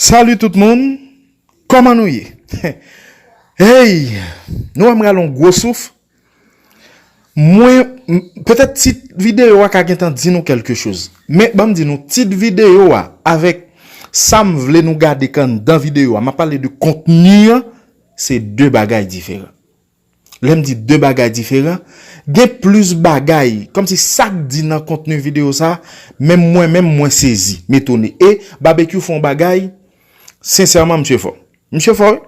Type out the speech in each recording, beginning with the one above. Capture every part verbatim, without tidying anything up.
Salut tout moun, kòman nou ye? Hey, nou wè m rale yon gwo souf. Mwen, m- petèt tit videyo a ka gentan di nou kèlke choz. Men ban m di nou, tit videyo a avèk sa m vle nou gade k anndan videyo a, m ap pale de kontni an, se de bagay diferan. Lè m di de bagay diferan, gen plis bagay, kòmsi sa k di nan kontni videyo sa, menm mwen menm mwen sezi, m etone. E Babekyou fè yon bagay, sensèman, misye fò. Misye fò, wi.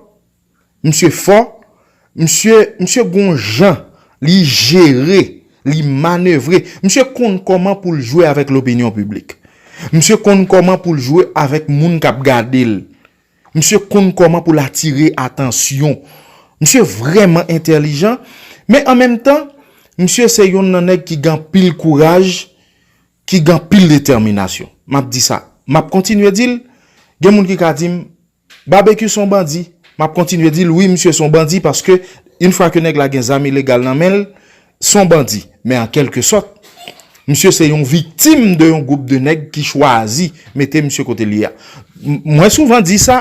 Misye fò, misye, misye gon jan, li jere, li manevre. Misye konn kòman pou l jwe avèk lopinyon piblik. Misye konn kòman pou l jwe avèk moun k ap gade l. Misye konn kòman pou l atire atansyon. Misye vrèman entèlijan, men an menm tan, misye se yonn nan nèg ki gen anpil kouraj, ki gen anpil detèminasyon. M ap di sa. M ap kontinye di l. Gen moun ki ka di m, Babekyou se yon bandi. M ap kontinye di l, wi, misye se yon bandi, paske yon fwa ke nèg la gen zam ilegal nan men l, se yon bandi. Men an kèlke sòt, misye se yon viktim de yon gwoup de nèg ki chwazi mete misye kote l ye a. M- Mwen souvan di sa,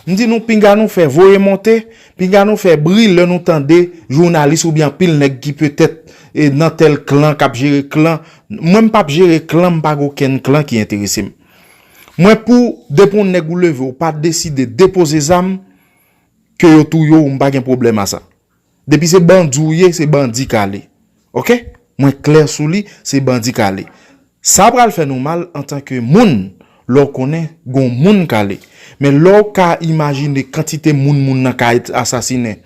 m di nou pinga nou fè voye monte, pinga nou fè bri lè nou tande jounalis oubyen anpil nèg ki petèt e nan tèl klan k ap jere klan. Mwen m p ap jere klan, m pa gen okenn klan ki enterese m. Mwen pou depi yon nèg ou leve ou pa deside depoze zam, ke yo touye w, m pa gen pwoblèm a sa. Depi se bandi w ye, se bandi k ale. Oke? Mwen klè sou li, se bandi k ale. Sa pral fè nou mal antanke moun, lè w konnen gon moun k ale. Men lè w ka imajine kantite moun moun nan ka asasinen,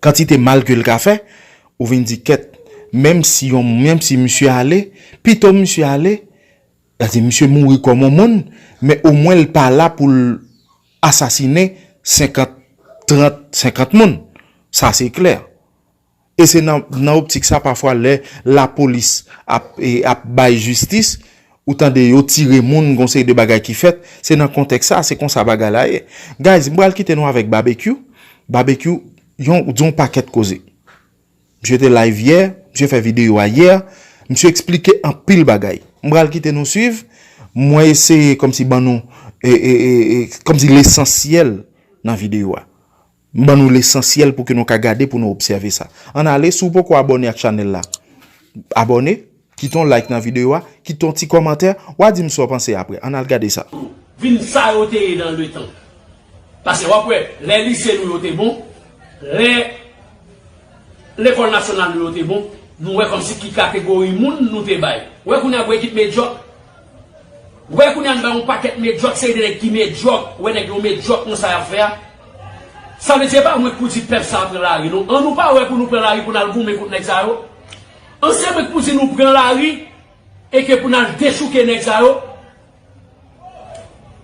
kantite mal ke l ka fè, ou vin di kèt, menm si yon, menm si misye ale, pito misye ale, Gade, misye mouri kòm yon moun, men omwen l pa la pou l asasinen senkant, trant, senkant moun. Sa se klè. E se nan, nan optik sa pafwa lè lapolis ap, e, ap bay jistis, ou tande yo tire moun, gon seri de bagay ki fèt, se nan kontèks sa, se konsa bagay la ye. Guys, m pral kite nou avèk Babekyou. Babekyou, yon, di yon pakèt koze. Misye te live yè, misye fè videyo a yè, misye eksplike anpil bagay. M pral kite nou swiv, mwen eseye kòmsi ban nou, e, e, e, e, kòmsi lesansyèl nan videyo a. M ban nou lesansyèl pou ke nou ka gade, pou nou obsève sa. Ann ale, si w poko abòne ak chanèl la, abòne, kite yon like nan videyo a, kite yon ti kòmantè, w a di m sa w panse apre. Ann al gade sa. Vin sa yo te ye nan letan. Paske w ap wè, lè lise nou yo te bon, lè lekòl nasyonal nou yo te bon, nou wè kòmsi ki kategori moun nou te bay. Ou wè kounye a pou ekip medyòk. Ou wè kounye a nou bay yon pakèt medyòk, se de nèg ki medyòk. Ou wè nèg yo medyòk nan sa y ap fè a. Sa vle di, e pa mwen k pou di pèp sa a pran lari, non. An nou pa wè pou nou pran lari pou n al goumen kont nèg sa yo. An se mwen k pou di nou pran lari e ke pou n al dechouke nèg sa yo.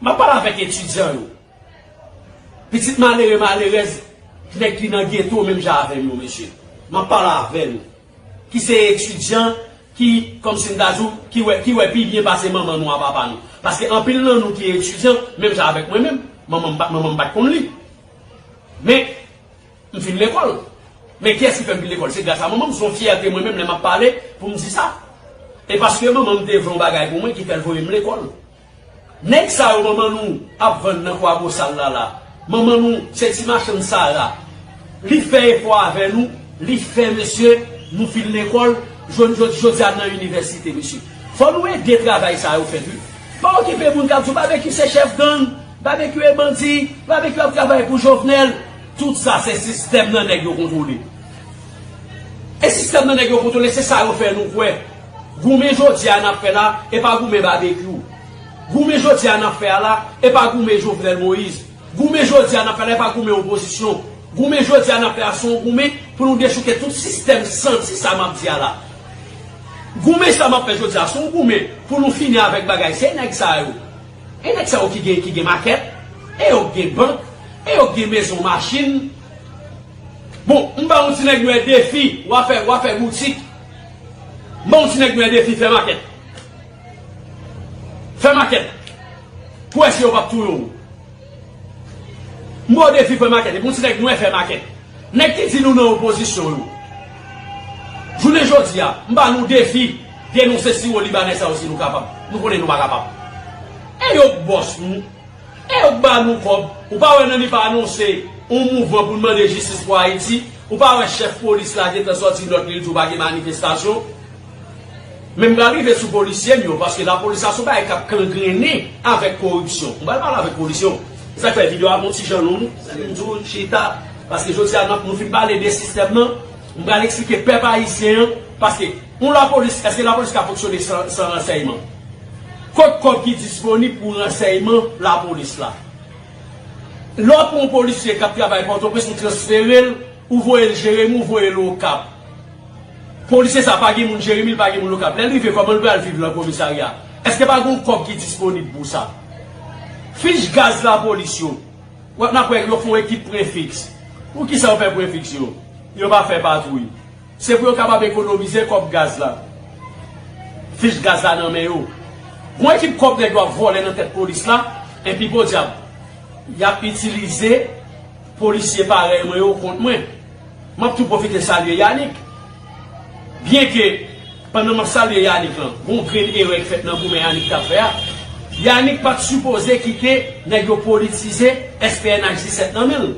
M ap pale avèk etidyan yo. Pitit malere, malerèz, nèg ki nan geto menm jan avè m yo, mesye. M ap pale avè nou. Ki se etidyan, ki, kòmsi m ta di w, ki wè, ki wè pi byen pase manman nou a papa nou. Paske anpil nan nou ki etidyan, menm jan avèk mwen menm, manman m pa, manman m pa t konn li. Men, M fin lekòl. Men kiyès ki fè m fin lekòl? Se gras a manman m. Se yon fyète mwen menm lè m ap pale pou m di sa. E paske manman m te vle yon bagay pou mwen ki fè l voye m lekòl. Nèg sa yo manman nou ap vann nan Kwabosal la la. Manman nou se ti machann Sara. Li fè efò avè nou, li fè mesye, nou fin lekòl, jodi, jodi, jodi a n nan inivèsite mesye. Fò nou ede travay sa yo fèt wi. Pa okipe moun k ap di w Babekyou se chèf gang, Babekyou e bandi, Babekyou ap travay pou Jovenel. Tout sa se sistèm nan nèg yo kontwole. E sistèm nan nèg yo kontwole, se sa yo fè nou kwè. Goumen jodi a n ap fè la, e pa goumen Babekyou. Goumen jodi a n ap fè a la, e pa goumen Jovenel Moïse. Goumen jodi a n ap fè la, e pa goumen opozisyon. Goumen jodi a n ap fè a se yon goumen pou nou dechouke tout sistèm santi sa m ap di a la. Goumen sa m ap fè jodi a, se yon goumen pou nou fini avèk bagay. Se nèg sa yo. E nèg sa yo ki gen, ki gen makèt, e yo k gen bank, e yo k gen mezon, machin. Bon, m ba yon ti nèg nwè defi, w a fè, w a fè boutik. M ba yon ti nèg nwè defi, fè makèt. Fè makèt. Pou wè si yo p ap touye w. M ba w defi fè makèt, epi yon ti nèg nwè fè makèt. Nèg ki di nou nan opozisyon yo. Jounen jodi a, m ba nou defi, denonse siwo libanè sa yo si nou kapab. Nou konnen nou pa kapab. E yo k bòs nou. E yo k Ba nou kòb. Ou pa wè nan li pa anonse yon mouvman pou n mande jistis pou Ayiti? Ou pa wè chèf polis la gentan sòti lòt li, li di w pa gen manifestasyon? Men m pral rive sou polisye m yo, paske lapolis la se yon bagay k ap kangrennen avèk koripsyon. M pral pale avèk polisye yo. Sa k fè videyo a gon ti jan long, m di w chita, paske jodi a n ap, nou fin pale de sistèm nan, m pral eksplike pèp ayisyen an, paske yon lapolis, èske lapolis ka fonksyone san, san ransèyman? Kot kòb ki disponib pou ransèyman lapolis la? Lè w pran yon polisye k ap travay Pòtoprens, ou transfere l, ou voye l Jeremi, ou voye l Okap. Polisye sa pa gen moun Jeremi, li pa gen moun Okap. Lè l rive, kòman l pral viv nan komisarya? Èske pa gen yon kòb ki disponib pou sa? Fich gaz lapolis yo. W ap n ap wè yo fè yon ekip prefiks. Poukisa yo fè prefiks yo? Yo pa fè patwouy. Se pou yo kapab ekonomize kòb gaz la. Fich gaz la nan men yo. Gon ekip kòb nèg yo ap vòlè nan tèt polis la, epi podyab, y ap itilize polisye parèy mwen yo kont mwen. M ap tou pwofite salye Yanick. Byenke, pandan m ap salye Yanick lan, gon grenn erè k fèt nan goumen Yanick t ap fè a. Yanick pa t sipoze kite nèg yo politize S P N H disèt nan men l.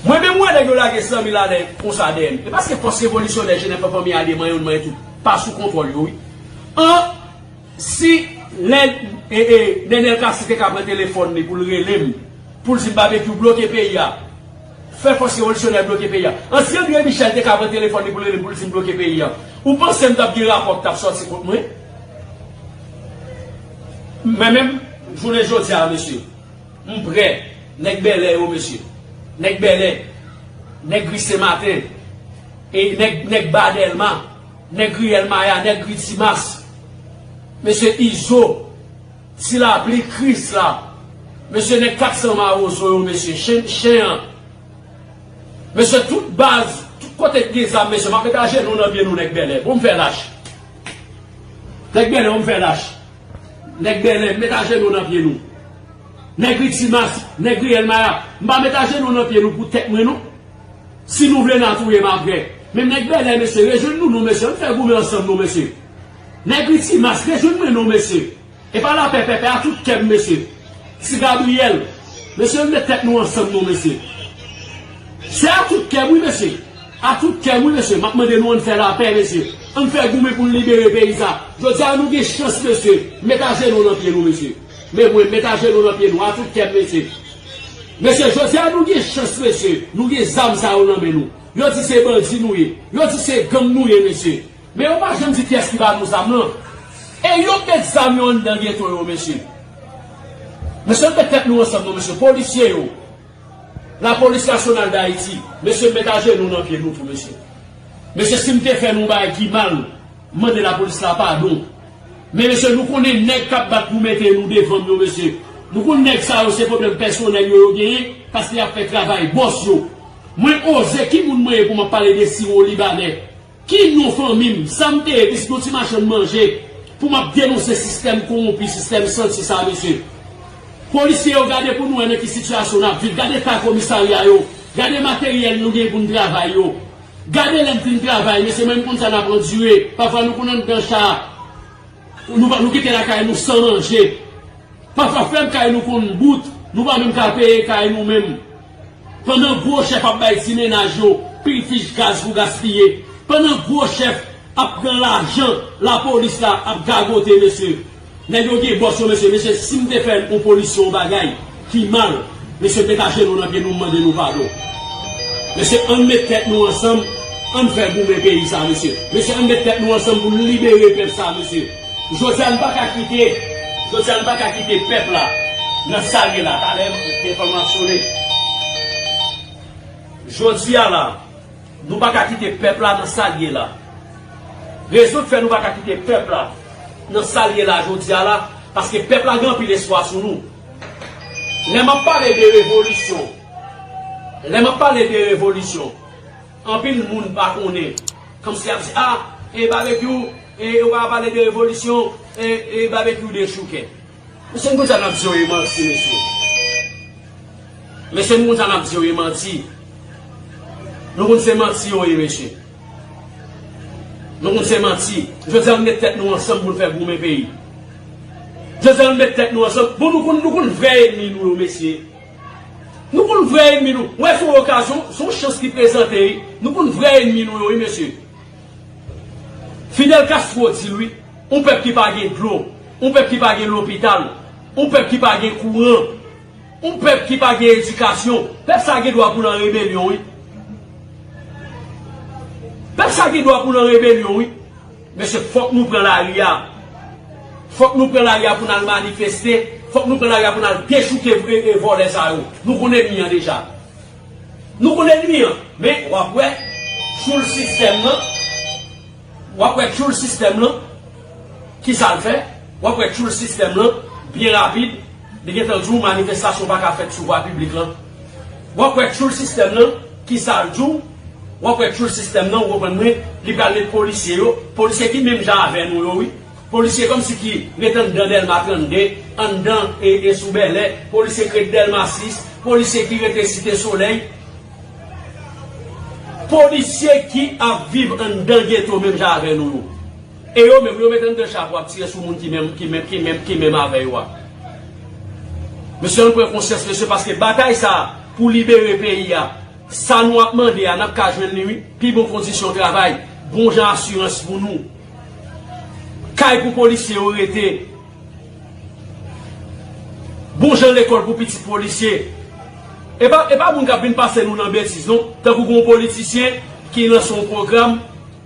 Mwen menm, m wè nèg yo lage zanmi la dèyè, konsa dèyè m. E paske fòs revolisyonè Jenèf an fanmi a de manyen youn manyen tout pa sou kontwòl yo, wi. An, si lè, e, e, Nenel Cassy te ka pran telefòn li pou l rele m, pou l di m Babekyou bloke peyi a, fè fòs revolisyonè bloke peyi a. An, si André Michel te ka pran telefòn li pou l rele m, pou l di m bloke peyi a, ou panse m t ap gen rapò k t ap sòti kont mwen? Men menm, jounen jodi a, mesye, m prè. Nèg bèlè yo, mesye. Nèg bèlè. Nèg ri Senmaten. E nèg, nèg ba Dèlma. Nèg ri Èlmaya. Nèg ri Timas. Mesye Izo. Ti Lapli, Kris la. Mesye nèg kat san Mawozo yo, mesye. Chen, chen an. Mesye, tout baz, tout kote k gen zam, mesye, m ap met ajenou nan pye nou, nèg bèlè. Bon, m fè lach. Nèg bèlè, bon, m fè lach. Nèg bèlè, m met ajenou nan pye nou. Nèg ri Timas, nèg ri Èlmaya, m pa met ajenou nan pye nou pou tèt mwen, non. Si nou vle n a touye m apre. Men nèg bèlè, mesye, rejwenn nou, non, mesye. Ann fè goumen ansanm, non, mesye. Nèg ri Timas, rejwenn mwen, non, mesye. E pa lapè pèpè a tout kè m, mesye. Ti Gabriyèl, mesye, ann met tèt nou ansanm, non, mesye. Se a tout kè m, wi, mesye. A tout kè m, wi, mesye. M ap mande nou, ann fè lapè, mesye. Ann fè goumen pou n libere peyi sa. Jodi a, nou gen chans, mesye. Met ajenou nan pye nou, mesye. Men mwen, met ajenou nan pye nou. A tout kè m, mesye. Mesye, jodi a, nou gen chans, mesye. Nou gen zam sa yo nan men nou. Yo di se bandi nou ye. Yo di se gang nou ye, mesye. Men yo pa janm di kiyès ki ba nou zam nan. E yo k met zam yo anndan geto yo, mesye. Mesye, ann met tèt nou ansanm, non, mesye. Polisye yo. Lapolis Nasyonal d Ayiti. Mesye, m met ajenou nan pye nou tou, mesye. Mesye, si m te fè nou bagay ki mal, m mande lapolis la padon. Men, mesye, nou konnen nèg k ap bat pou mete nou devan m yo, mesye. Nou konn nèg sa yo, se pwoblèm pèsonèl yo, yo genyen, paske y ap fè travay bòs yo. Mwen oze, ki moun mwen ye pou m ap pale de siwo libanè? Ki non fanmi m, sa m te ye, piske yon ti machann manje, pou m ap denonse sistèm kowonpi, sistèm santi sa, mesye? Polisye yo, gade pou nou wè nan ki sitiyasyon n ap viv. Gade eta komisarya yo. Gade materyèl nou gen pou n travay yo. Gade lè n fin travay, mesye, mwen m konn sa n ap andire. Pafwa nou konn anndan cha, nou, nou kite lakay nou san manje. Pafwa frè m, kay nou konn bout, nou pa menm ka peye kay nou menm. Pandan gwo chèf ap bay ti mennaj yo pil fich gaz pou gaspiye, pandan gwo chèf ap pran lajan lapolis la ap gagote, mesye. Nèg yo gen bòs yo, mesye. Mesye, si m te fè yon polisye yon bagay ki mal, mesye, met ajenou nan pye nou, m mande nou padon. Mesye, ann met tèt nou ansanm, ann fè goumen peyi sa, mesye. Mesye, ann met tèt nou ansanm pou n libere pèp sa, mesye. Jodi a, n pa ka kite, jodi a, n pa ka kite pèp la nan sa l ye la. Talè, telefòn mwen ap sone. Jodi a la, nou pa ka kite pèp la nan sa l ye la. Rezon k fè nou pa ka kite pèp la nan sa l ye la jodi a la, paske pèp la gen anpil espwa sou nou. Lè m ap pale de revolisyon, lè m ap pale de revolisyon, anpil moun pa konnen. Kòmsi y ap di, a, e Babekyou, e ou pa pale de revolisyon, e, e Babekyou dechoukè. Mesye, nou konn sa n ap di yo ye manti, mesye. Mesye, nou konn sa n ap di yo ye manti. Nou konn se manti yo ye, mesye. Nou konn se manti. Jodi a, nou met tèt nou ansanm pou n fè goumen peyi. Janjan nou met tèt nou ansanm. Bon, nou konn, nou konn vrè enmi nou yo, mesye. Nou konn vrè enmi nou. Wè, se yon okazyon, se yon chans ki prezante, wi. Nou konn vrè enmi nou yo, wi, mesye. Fidel Castro di l, wi. Yon pèp ki pa gen dlo, yon pèp ki pa gen lopital, yon pèp ki pa gen kouran, yon pèp ki pa gen edikasyon, pèp sa gen dwa pou l an rebelyon, wi. Pèp sa gen dwa pou l an rebelyon, wi. Mesye, fòk nou pran lari a. Fòk nou pran lari a pou n al manifeste. Fòk nou pran lari a pou n al dechouke vre e vòlè sa yo. Nou konn enmi an deja. Nou konn enmi an. Men, w ap wè, tchoul sistèm nan, w ap wè tchoul sistèm nan, ki sa l fè? W ap wè tchoul sistèm nan, byen rapid, li gentan di w manifestasyon pa ka fèt sou vwa piblik lan. W ap wè tchoul sistèm nan, ki sa l di w? W ap wè tchoul sistèm nan, ou konprann mwen, li pral met polisye yo, polisye ki menm jan avè nou yo, wi. Polisye kòmsi ki ret anndan Dèlma trannde, anndan e, e sou Bèlè, polisye ki ret Dèlma sis, polisye ki rete Site Solèy, polisye ki ap viv anndan geto menm jan avè nou yo. E yo menm, yo met anndan chapo ap tire sou moun ki menm, ki menm, ki menm, ki menm avè yo a. Mesye, ann pran konsyans, mesye, paske batay sa a pou libere peyi a, sa nou ap mande a, n ap ka jwenn li, wi. Pi bon kondisyon travay, bon jan asirans pou nou, kay pou polisye yo rete, bon jan lekòl pou pitit polisye. E pa, e pa moun k ap vin pase nou nan betiz, non. Tankou gen yon politisyen ki lanse yon pwogram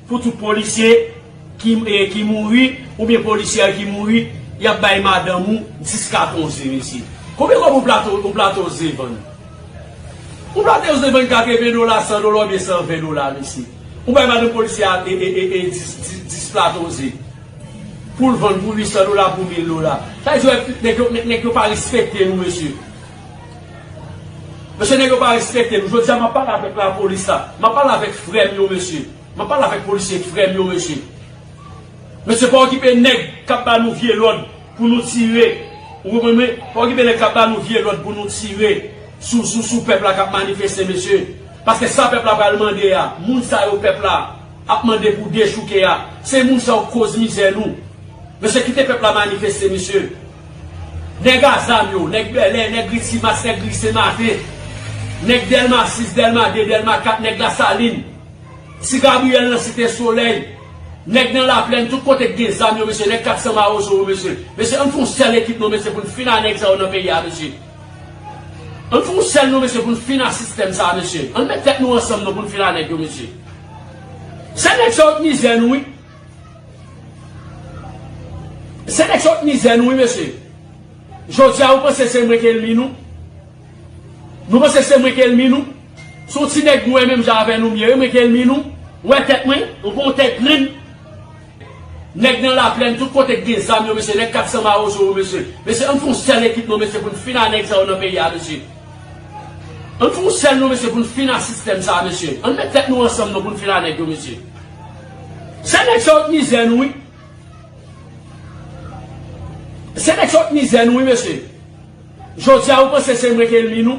pou tout polisye ki, e, ki mouri, oubyen polisyè ki mouri, y ap bay madanm ou dis katon ze, mesye. Konbyen kòb yon plato, yon plato ze vann? Yon plato ze vann katreven dola, san dola oubyen san ven dola, mesye. Ou bay madanm polisye a, e, e, e, e, dis, dis, dis plato ze. Pou l vann pou uit san dola, pou mil dola. Sa vle di, nèg yo, nèg, nèg yo pa respekte nou, mesye. Mesye, nèg yo pa respekte nou. Jodi a, m ap pale avèk lapolis la. M ap pale avèk frè m yo, mesye. M ap pale avèk polisye frè m yo, mesye. Mesye, pa okipe nèg k ap ba nou vye lòd pou nou tire. Ou konprann mwen? Pa okipe nèg k ap ba nou vye lòd pou nou tire sou, sou, sou pèp la k ap manifeste, mesye. Paske sa pèp la pral mande a, moun sa yo pèp la ap mande pou dechouke a, se moun sa yo k koz mizè nou. Mesye, kite pèp la manifeste, mesye. Nèg a zam yo, nèg Bèlè, nèg Ri Timas, nèg Ri Senmaten, nèg Dèlma sis, Dèlma de, Dèlma kat, nèg Lasalin, Ti Gabriyèl nan Site Solèy, nèg nan Laplèn, tout kote k gen zam yo, mesye, nèg kat san Mawozo yo, mesye. Mesye, ann fè yon sèl ekip non, mesye, pou n fin a nèg sa yo nan peyi a, mesye. Ann fè yon sèl non, mesye, pou n fin a sistèm sa a, mesye. Ann met tèt nou ansanm non, pou n fin a nèg yo, mesye. Se nèg sa yo k mizè nou, wi. Se nèg sa yo k mizè nou, wi, mesye. Jodi a, ou panse se mwen k enmi nou? Nou panse se mwen k enmi nou? Se yon ti nèg nou wè menm jan avè nou m ye, wi, mwen k enmi nou. Ou wè tèt mwen? Ou gon tèt grenn. Nèg nan Laplèn, tout kote k gen zam yo, mesye, nèg kat san Mawozo yo, mesye. Mesye, ann fè yon sèl ekip non, mesye, pou n fin a nèg sa yo nan peyi a, mesye. Ann fè yon sèl non, mesye, pou n fin a sistèm sa a, mesye. Ann met tèt nou ansanm non, pou n fin a nèg yo, mesye. Se nèg sa yo k mizè nou, wi. Se nèg sa yo k mizè nou, wi, mesye. Jodi a, ou panse se mwen k enmi nou?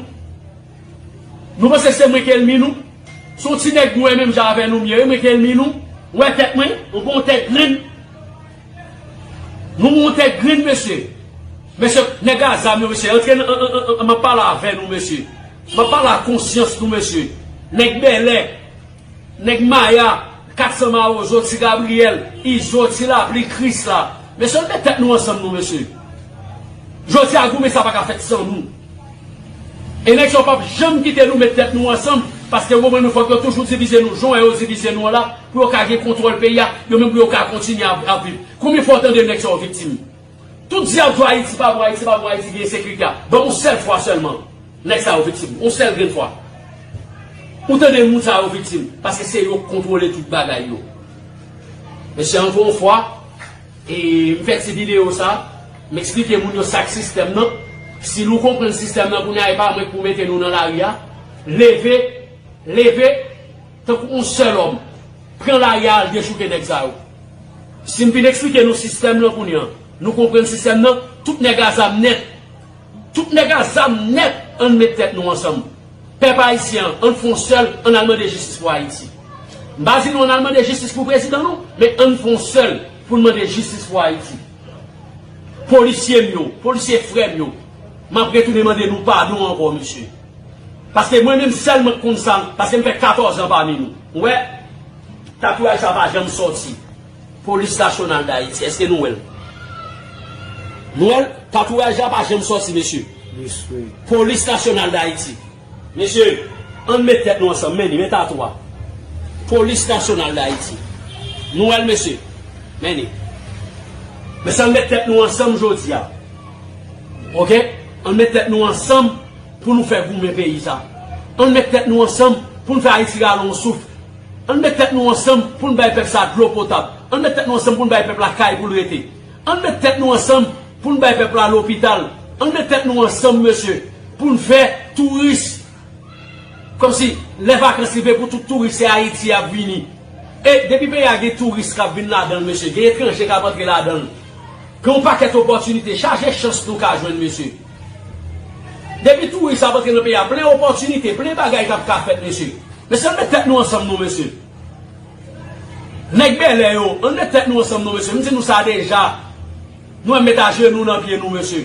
Nou panse se mwen k enmi nou? Se yon ti nèg nou wè menm jan avè nou m ye, wi, mwen k enmi nou. Ou wè tèt mwen? Ou gon tèt grenn. Nou gon tèt grenn, mesye. Mesye, nèg a zam yo, mesye. Antre nan, an, an, an, an, m ap pale avè nou, mesye. M ap pale a konsyans nou, mesye. Nèg Bèlè. Nèg Maya, kat san Mawozo, Ti Gabriyèl, Izo, Ti Lapli, Krisla. Mesye, ann met tèt nou ansanm non, mesye. Jodi a, goumen sa pa ka fèt san nou. E nèg sa yo p ap janm kite nou met tèt nou ansanm, paske yo konprann nou fòk yo toujou divize nou, jan yo divize nou an la, pou yo ka gen kontwòl peyi a, yo menm pou yo ka kontinye ap, ap viv. Konbyen fwa w tande nèg sa yo viktim? Tout di ap jwe Ayiti pa bon, Ayiti pa bon, Ayiti gen ensekirite a. Ban m yon sèl fwa sèlman nèg sa yo viktim. Yon sèl grenn fwa. Ou tande moun sa yo viktim. Paske se yo k kontwole tout bagay yo. Mesye, ankò yon fwa, e m fè ti videyo sa, m eksplike moun yo sa k sistèm nan. Si nou konprann sistèm nan kounye a, e pa mwen k pou mete nou nan lari a. Leve, leve, tankou yon sèl òm. Pran lari a al dechouke nèg sa yo. Si m fin eksplike nou sistèm nan kounye a, nou konprann sistèm nan, tout nèg a zam nèt. Tout nèg a zam nèt, ann met tèt nou ansanm. Pèp ayisyen an, ann fè yon sèl, ann al mande jistis pou Ayiti. M pa di nou ann al mande jistis pou prezidan nou, men ann fè yon sèl pou n mande jistis pou Ayiti. Polisye m yo, polisye frè m yo, m ap retounen mande nou padon ankò, mesye. Paske mwen menm sèl mwen k konn sa, paske m fè katòz an pami nou. Ou wè, tatouaj sa pa janm sòti. Polis Nasyonal Dayiti, èske nou wè l? Nou wè l? Tatouaj la pa janm sòti, mesye. Polis Nasyonal Dayiti. Mesye, ann met tèt nou ansanm, men li, men tatwa. Polis Nasyonal Dayiti. Nou wè l, mesye. Men li. Mesye, ann met tèt nou ansanm jodi a. Oke? Ann met tèt nou ansanm pou nou fè goumen peyi sa. Ann met tèt nou ansanm pou nou fè Ayiti rale yon souf. Ann met tèt nou ansanm pou n bay pèp sa dlo potab. Ann met tèt nou ansanm pou n bay pèp la kay pou l rete. Ann met tèt nou ansanm pou n bay pèp la lopital. Ann met tèt nou ansanm, mesye, pou n fè touris. Kòmsi, lè vakans rive pou tout touris, se Ayiti y ap vini. E depi peyi a gen touris k ap vin ladan l, mesye, gen etranje k ap antre ladan l. Gen yon pakèt opòtinite, chaje chans nou ka jwenn, mesye. Depi touris ap antre nan peyi a, plen opòtinite, plen bagay k ap ka fèt, mesye. Mesye, ann met tèt nou ansanm, non, mesye. Nèg bèlè yo, ann met tèt nou ansanm, non, mesye. M di nou sa deja. Nou menm met ajenou nan pye nou, mesye.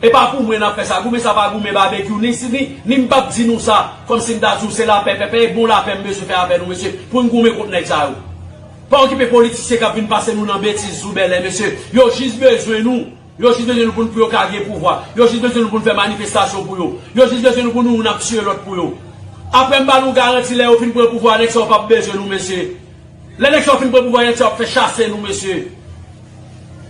E pa pou mwen n ap fè sa. Goumen sa pa goumen babekyou. Ni, ni, ni m p ap di nou sa. Kòmsi m ta di w se lapè, pèpè, e bon lapè m bezwen fè avè nou, mesye. Pou n goumen kont nèg sa yo. Pa okipe politisyen k ap vin pase nou nan betiz sou bèlè, mesye. Yo jis bezwen nou. Yo jis bezwen nou pou n, pou yo ka gen pouvwa. Yo jis bezwen nou pou n fè manifestasyon pou yo. Yo jis bezwen nou pou nou youn ap tiye lòt pou yo. Apre m ba nou garanti lè yo fin pran pouvwa, nèg sa yo p ap bezwen nou, mesye. Lè nèg sa yo fin pran pouvwa, nèg sa yo ap fè chase nou, mesye.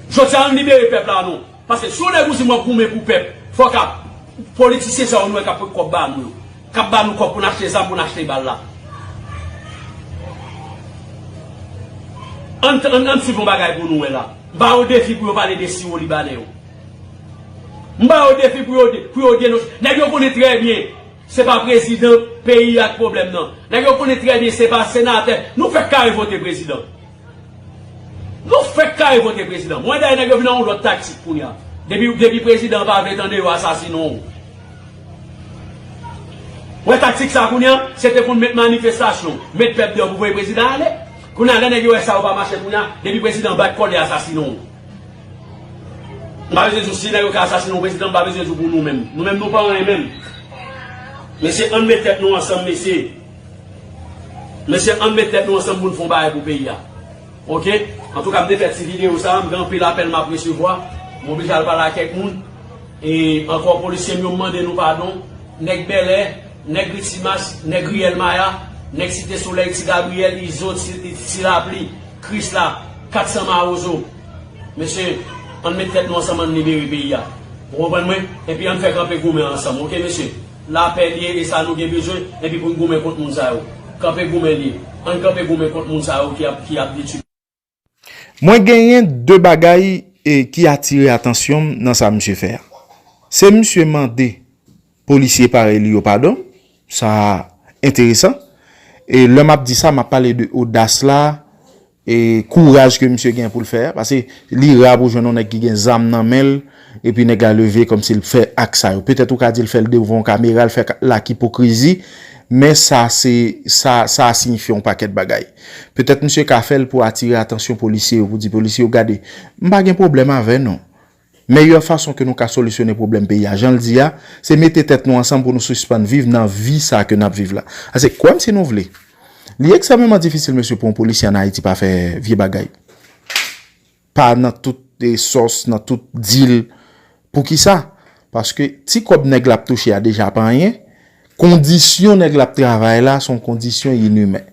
Jodi a, ann libere pèp la, non. Paske si yon nèg ou di m w ap goumen pou pèp, fòk ap politisyen sa yo nou wè k ap pran kòb ba nou yo. K ap ba nou kòb pou n achte zam, pou n achte bal la. Ann, ann, ann swiv yon bagay pou nou wè la. M ba yo defi pou yo pale de siwo libanè yo. M ba yo defi pou yo, pou yo denonse. Nèg yo konnen trè byen se pa prezidan peyi a k pwoblèm nan. Nèg yo konnen trè byen se pa senatè. Nou fèk kare vote prezidan. Nou fèk kare vote prezidan. Mwen dayè nèg yo vin nan yon lòt taktik kounye a. Depi, depi prezidan an pa vle tande yo asasinen w. Wè taktik sa kounye a, se te konn met manifestasyon, met pèp deyò pou voye prezidan ale. Kounye a lè nèg yo wè sa yo pa mache kounye a, depi prezidan bat kò l, y asasinen w. M pa bezwen di w si nèg yo ka asasinen yon prezidan, m pa bezwen di w pou nou menm. Nou menm nou pa anyen menm. Mesye, ann met tèt nou ansanm, mesye. Mesye, ann met tèt nou ansanm pou n fè yon bagay pou peyi a. Oke? Antouka, m te fè ti videyo sa, m gen anpil apèl m ap resevwa. M oblije al pale ak kèk moun. E ankò, polisye m yo, m mande nou padon. Nèg Bèlè, nèg Ri Timas, nèg Riyèl Maya, nèg Site Solèy, Ti Gabriyèl, Izo, Ti, Ti Lapli, Krisla, kat san Mawozo. Mesye, ann met tèt nou ansanm, ann libere peyi a. Ou konprann mwen? Epi ann fè kanpe goumen ansanm, oke, mesye? Lapè li ye, e sa nou gen bezwen, epi pou n goumen kont moun sa yo. Kanpe goumen li ye. Ann kanpe goumen kont moun sa yo ki ap, ki ap detwi. Mwen genyen de bagay, e, ki atire atansyon m nan sa misye fè a. Se misye mande polisye parèy li yo padon. Sa enteresan. E lè m ap di sa, m ap pale de odas la, e kouraj ke misye gen pou l fè a. Paske li ra pou jwenn yon nèg ki gen zam nan men l, epi nèg la leve kòmsi l fè ak sa yo. Petèt ou ka di l fè l devan yon kamera, l fè ka-, ak ipokrizi, men sa se, sa, sa siyifye yon pakèt bagay. Petèt misye ka fè l pou atire atansyon polisye yo, pou di polisye yo, gade, m pa gen pwoblèm avè nou. Meyè fason ke nou ka solisyone pwoblèm peyi a, jan l di a, se mete tèt nou ansanm pou nou sispann viv nan vi sa ke n ap viv la. Paske, kwè m si nou vle, li ekstrèmeman difisil, mesye, pou yon polisye ann Ayiti pa fè vye bagay. Pa nan tout, e, sòs, nan tout dil. Poukisa? Paske ti kòb nèg la ap touche a deja pa anyen. Kondisyon nèg la ap travay la, se yon kondisyon inimen.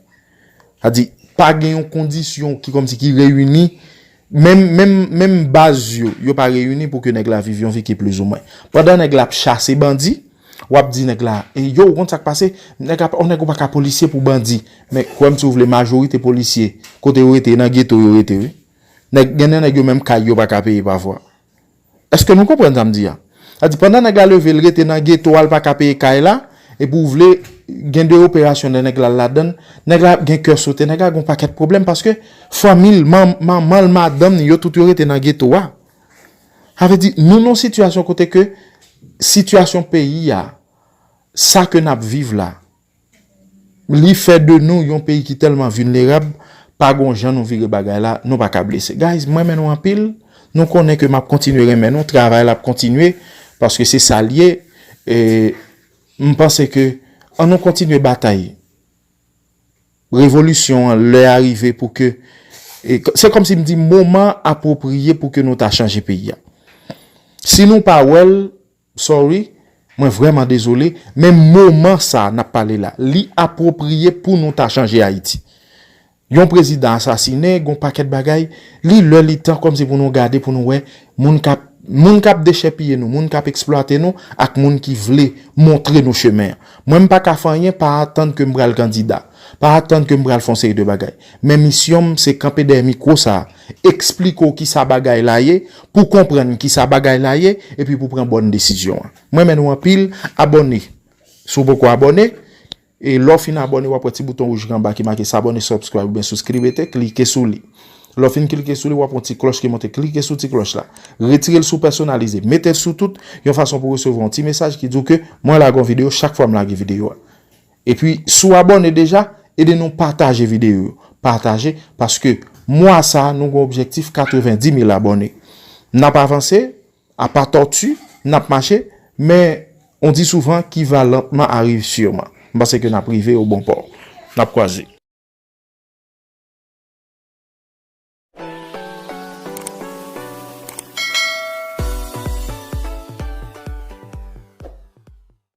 Sa di, pa gen yon kondisyon ki kòmsi ki reyini, menm, menm, menm baz yo, yo pa reyini pou ke nèg la viv yon vi ki plizoumwen. Pandan nèg la ap chase bandi, w ap di nèg la, e yo, ou konn sa k pase? Nèg ap, yon nèg ou pa ka polisye pou bandi. Men, kwè m si w vle, majorite polisye, kote yo rete, nan geto yo rete, wi. Nèg, gen de nèg yo menm kay yo pa ka peye pafwa. Èske nou konprann sa m di a? Sa di, pandan nèg la leve, l rete nan geto a, l pa ka peye kay la, epi w vle gen de operasyon de nèg la ladan l, nèg la gen kè sote, nèg la gen yon pakèt pwoblèm, paske fanmi l, man-, manman l, madanm ni, yo tout yo rete nan geto a. Sa vle di, nou nan yon sitiyasyon kote ke sitiyasyon peyi a, sa ke n ap viv la, li fè de nou yon peyi ki tèlman vilnerab, pa gon jan nou vire bagay la, nou pa ka blese. Guys, m renmen nou anpil, Nou konnen ke m ap kontinye renmen nou, travay la ap kontinye, paske se sa l ye. E m panse ke ann nou kontinye batay. Revolisyon an, lè a rive pou ke, e, se kòmsi m di moman apwopriye pou ke nou ta chanje peyi a. Si nou pa wè l, sorry, mwen vrèman dezole, men moman sa a n ap pale la, li apwopriye pou nou ta chanje Ayiti. Yon prezidan asasinen, gon pakèt bagay, li lè li tan kòmsi pou nou gade, pou nou wè moun k ap moun k ap dechèpiye nou, moun k ap eksplwate nou, ak moun ki vle montre nou chemen an. Mwen, m pa ka fè anyen, pa atann ke m pral kandida, pa atann ke m pral fè yon seri de bagay. Men misyon m, se kanpe dèyè mikwo sa a, eksplike w kisa bagay la ye, pou konprann kisa bagay la ye, epi pou pran bòn desizyon an. Mwen renmen nou anpil, abòne. Si w poko abòne, e lè w fin abòne, w ap wè ti bouton wouj ki anba ki make s'abonner, subscribe oubyen souskribete, klike sou li. Lè w fin klike sou li, w ap wè yon ti klòch ki monte, klike sou ti klòch la. Retire l sou pèsonalize, mete l sou tout, yon fason pou w resevwa yon ti mesaj ki di w ke mwen lage yon videyo chak fwa m lage videyo a. Epi, si w abòne deja, ede nou pataje videyo yo. Pataje, paske mwa sa a, nou gen objektif katrevendimil abòne. N ap avanse, apa tòti, n ap mache, men on dit souvent qui va lentement arrive sûrement. M panse ke n ap rive o bon pò. N ap kwaze.